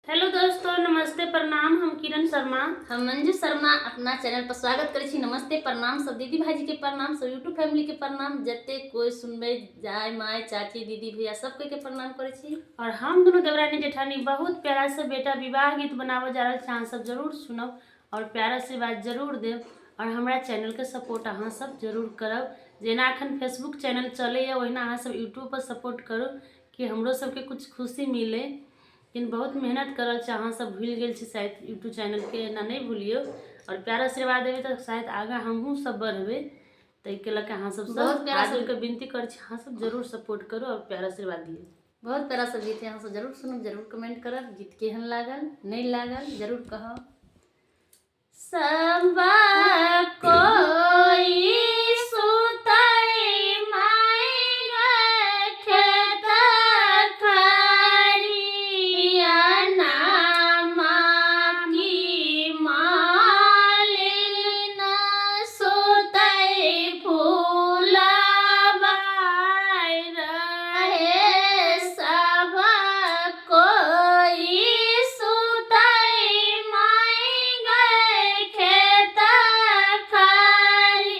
Hello दोस्तों, नमस्ते, प्रणाम। हम किरण शर्मा, हम मंजू शर्मा अपना चैनल पर स्वागत करै छी। नमस्ते, प्रणाम, सब दीदी भाईजी के प्रणाम, सब यूट्यूब फैमिली के प्रणाम, जते कोई सुनबै जाय, माय, चाची, दीदी, भैया, सब कोई के प्रणाम करै छी। और हम दोनों देवरानी जेठानी बहुत प्यारा से बेटा विवाह गीत बनाबऽ जा रहल छी। अहाँ सब जरूर सुनब और प्यारा आशीर्वाद जरूर देब और हमरा चैनल के सपोर्ट अहाँ सब जरूर करब। जेना अखन फेसबुक चैनल चलैए, ओहिना अहाँ सब यूट्यूब पर सपोर्ट करू कि हमरो सबके कुछ खुशी मिले। लेकिन बहुत मेहनत करल छै, अहाँ सब भूलि गेल छी शायद यूट्यूब चैनलके। एना नहि भूलियौ आओर प्यार आशीर्वाद देबै तऽ शायद आगाँ हमहूँ सब बढ़बै। ताहिके लऽ कऽ अहाँ सबसँ बहुत प्यारा हाथ जोड़ि कऽ विनती करै छी, अहाँ सब जरूर सपोर्ट करू आओर प्यार आशीर्वाद दियौ। बहुत प्यारा सब गीत है, अहाँ सब जरूर सुनब, जरूर कमेंट करब, गीत केहन लागल, नहि लागल, जरूर कहब। सब कोई सुतै माय खेत खरिया नामा की मालिन सुतै फूलबाय रहे। सब कोई सुतै माय गए खेत खरी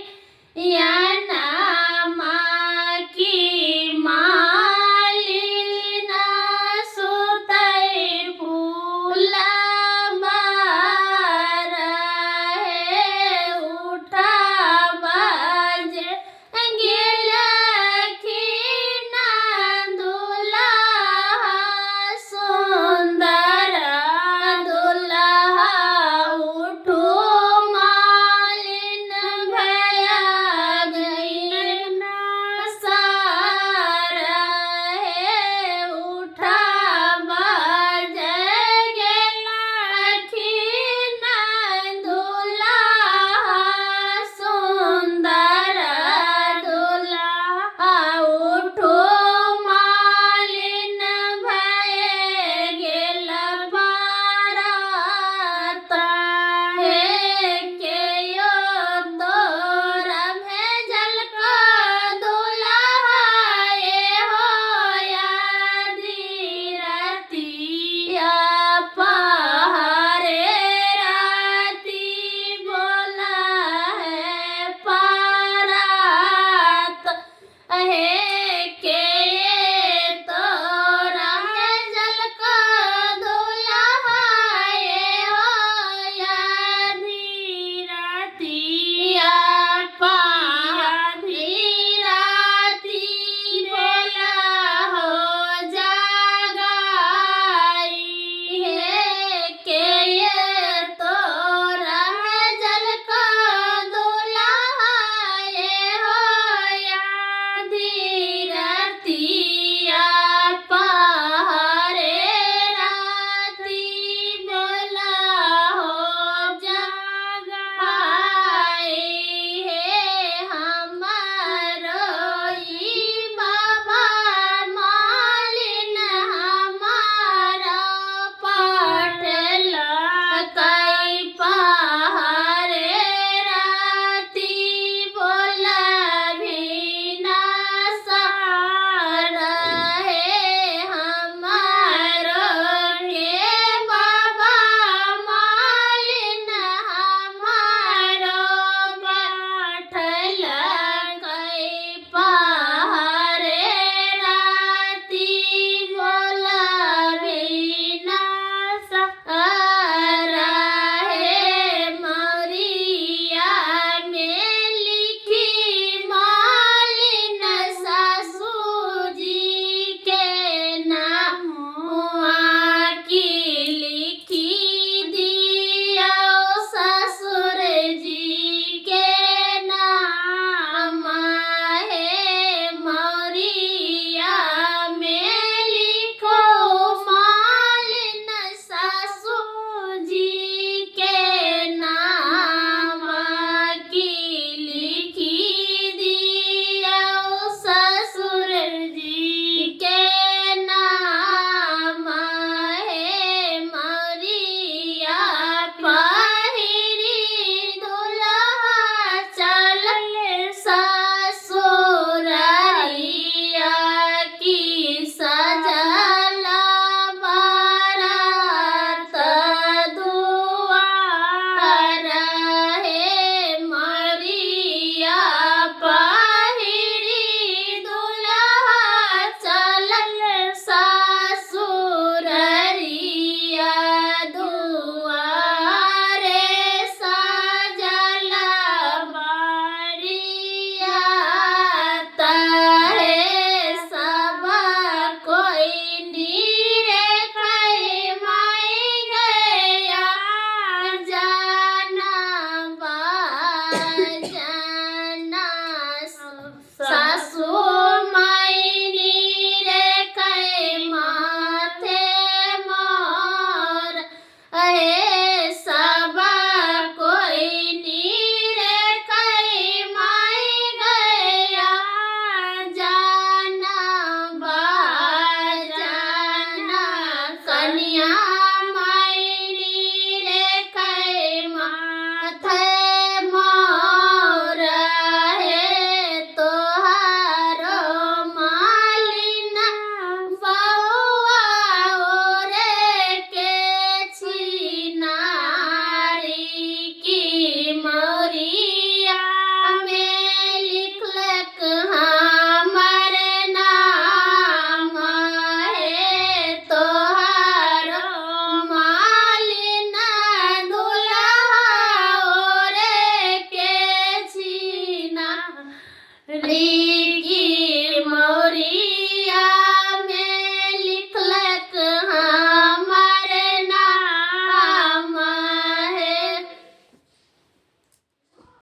रे।